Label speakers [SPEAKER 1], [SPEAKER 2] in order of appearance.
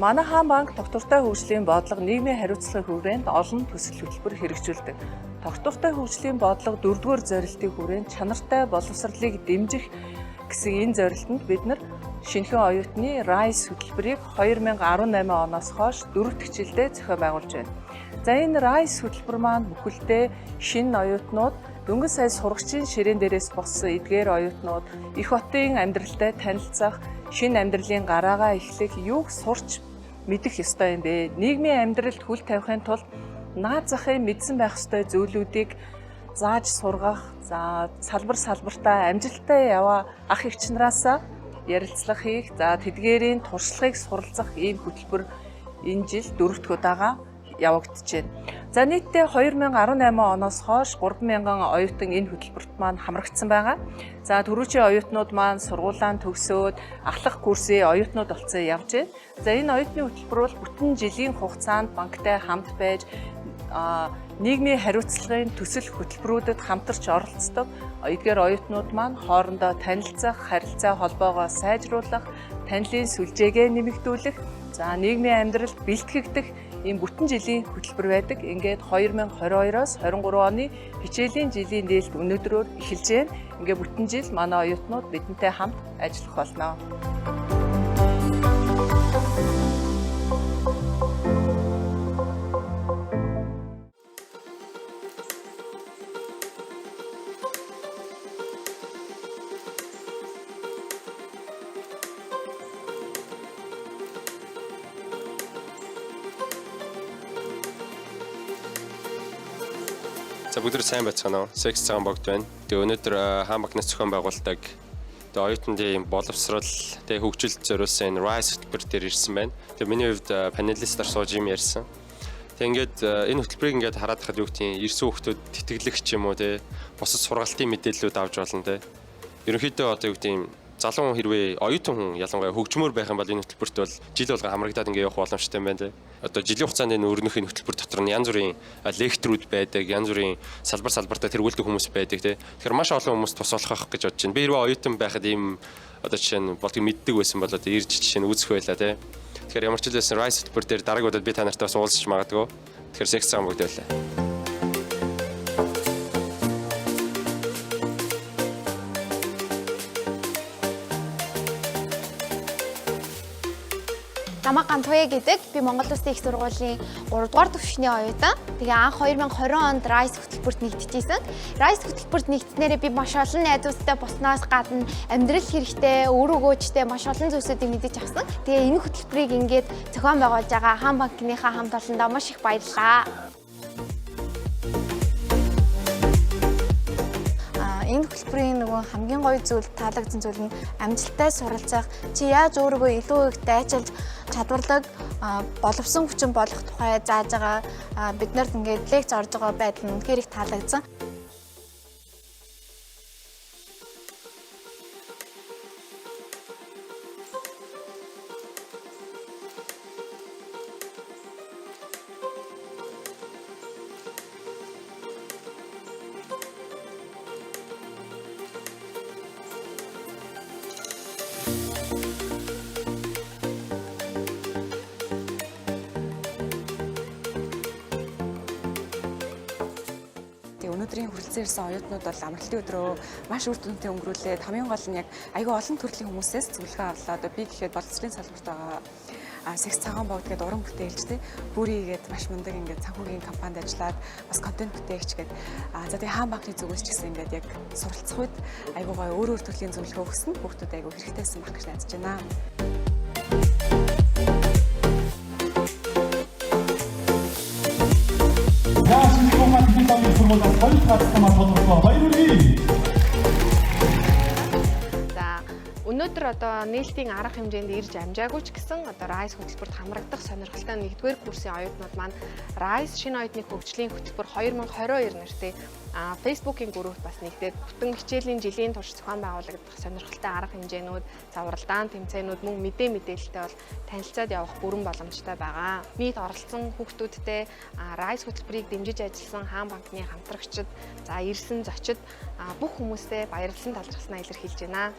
[SPEAKER 1] Манай Хаан банк тогтвортой хөгжлийн бодлого нийгмийн хариуцлагын хүрээнд олон төсөл хөтөлбөр хэрэгжүүлдэг. Тогтвортой хөгжлийн бодлого дөрөвдүгээр зорилтын хүрээнд чанартай боловсролыг дэмжих гэсэн энэ зорилтод бид нар шинэхэн оюутны RISE хөтөлбөрийг 2018 оноос хойш дөрөв дэх жилдээ зохион байгуулж байна. За, энэ RISE хөтөлбөр маань бүхэлдээ шинэ оюутнууд, дөнгөж сая сурагчийн ширээн дээрээс боссон эдгээр оюутнууд их хотын амьдралтай танилцах, шинэ амьдралын гараагаа эхлэх, юуг сурч мэдэх ёстой юм бэ? Нийгмийн амьдралд хөл тавихын тулд наад захын мэдсэн байх ёстой зүйлүүдийг зааж сургах, за, салбар салбартаа амжилттай яваа ах эгч нараасаа ярилцлага хийх, за, тэдгээрийн туршлагыг суралцах ийм хөтөлбөр энэ жил дөрөв дэх удаага явагдаж байна. За, нийтдээ 2018 оноос хойш 3000 оюутан энэ хөтөлбөрт маань хамрагдсан байгаа. За, түрүүчийн оюутнууд маань сургуулаа төгсөөд ахлах курсын оюутнууд болсон явж байна. За, энэ оюутны хөтөлбөр бол бүтэн жилийн хугацаанд банктай хамт байж нийгмийн хариуцлагын төсөл хөтөлбөрүүдэд хамтарч оролцдог. Эдгээр оюутнууд маань хоорондоо танилцах, харилцаа холбоогоо сайжруулах, танилын сүлжээгээ нэмэгдүүлэх, за, нийгмийн амьдралд бэлтгэгдэх ийм бүтэн жилийн хөтөлбөр байдаг. Ингээд 2022-оос 23 оны хичээлийн жилийн нээлт өнөөдрөөр эхэлж байна. Ингээд бүтэн жил манай оюутнууд бидэнтэй хамт ажиллах болно.
[SPEAKER 2] За, бүгд сайн байцгаана уу? Секс цагаан богд байна. Тэгээ өнөөдөр Хаан банкнаас зохион байгуулдаг тэгээ оюутнуудын ийм боловсрол, тэгээ хөгжилд зориулсан энэ RISE хөтөлбөр дээр ирсэн байна. Тэгээ миний хувьд panelist аар сууж юм ярьсан. Тэгээ ингээд энэ хөтөлбөрийг ингээд хараад хахад юу гэдгийг ирсэн хүүхдүүд тэтгэлэг ч юм уу, те, бусад сургалтын мэдээллүүд авч болно, те. Ерөнхийдөө одоо юу гэдгийг залуу хүн, хэрвээ оюутан хүн ялангуяа хөгжмөр байх юм бол энэ хөтөлбөрт бол жил болгон хамрагдаад ингээ явах боломжтой юм байна, те. Одоо жилийн хугацаанд энэ өрнөх энэ хөтөлбөр дотор нь янз бүрийн лекторүүд байдаг, янз бүрийн салбар салбартаа тэргүүлдэг хүмүүс байдаг, те. Тэгэхээр маш олон хүмүүс тус болох гэж бодож байна. Би хэрвээ оюутан байхад ийм одоо жишээ нь болдгийг мэддэг байсан бол одоо ирж жишээ нь үзэх байлаа, те. Тэгэхээр ямар ч хэлсэн RISE хөтөлбөр дээр дараагийн удаад би та нартай бас уулзч магадгүй. Тэгэхээр секс цагаан бүгд байлаа.
[SPEAKER 3] Намайг Гантуя гэдэг. Би Монгол Улсын их сургуулийн 3 дугаар түвшний оюутан. Тэгээ анх 2020 онд RISE хөтөлбөрт нэгдэжсэн. RISE хөтөлбөрт нэгдснээрээ би маш олон найзуудтай болсноос гадна амьдрал хэрэгтэй, өөр өгөөжтэй маш олон зүйлсүүдийг мэдэж авсан. Тэгээ энэ хөтөлбөрийг ингээд зохион байгуулж байгаа Хаан банкныхаа хамт олондоо маш их баярлалаа.
[SPEAKER 4] Энэ хөтөлбөрийн нөгөө хамгийн гоё зүйл, таалагдсан зүйл нь амжилттай суралцах, чи яаж өөрийгөө илүү их дайчилж чадварлаг боловсон хүчин болох тухай зааж байгаа, бид нарт ингээд лекц орж байгаа байдал нь үнэхээр их таалагдсан.
[SPEAKER 5] Тэгээ өнөөдрийн хүрэлцэн ирсэн оюутнууд бол амралтын өдрөө маш үр дүнтэй өнгөрүүлээд, хамгийн гол нь яг айгүй олон төрлийн хүмүүсээс зөвлөгөө авлаа. Одоо би гэхэд боловсролын салбарт байгаа, секс цагаан богд гэдэг уран бүтээлч, те, бүрийгээд маш мундаг ингээд санхүүгийн компанид ажиллаад бас контент бүтээгч гээд, за, тэгээ Хаан банкны зүгээс ч гэсэн ингээд яг суралцах үед айгүй гоё өөр өөр төрлийн зөвлөгөө өгсөн, хүүхдүүд айгүй хэрэгтэйсэн байх гэж найдаж байна.
[SPEAKER 6] За, шинжлэх ухааны технологийн сургуулиас хоёр дахь хатсан тодорхой баяр хүргэе.
[SPEAKER 7] За, өнөөдөр одоо нээлтийн арга хэмжээнд ирж амжаагүй ч гэсэн одоо RISE хөтөлбөрт хамрагдах сонирхолтой нэгдүгээр курсын оюутнууд маань RISE шинэ оюутны хөгжлийн хөтөлбөр 2022 нэртэй Facebook-ийн группт бас нэгдээд бүтэн хичээлийн жилийн турш зохион байгуулагдах сонирхолтой арга хэмжээнүүд, за, уралдаан тэмцээнүүд, мөн мэдээ мэдээлэлтэй бол танилцаад явах бүрэн боломжтой байгаа. Нийт оролцсон хүүхдүүдтэй, RISE хөтөлбөрийг дэмжиж ажилласан Хаан банкны хамтрагчид, за, ирсэн зочид бүх хүмүүсээ баярлсан талархснаа илэрхийлж байна.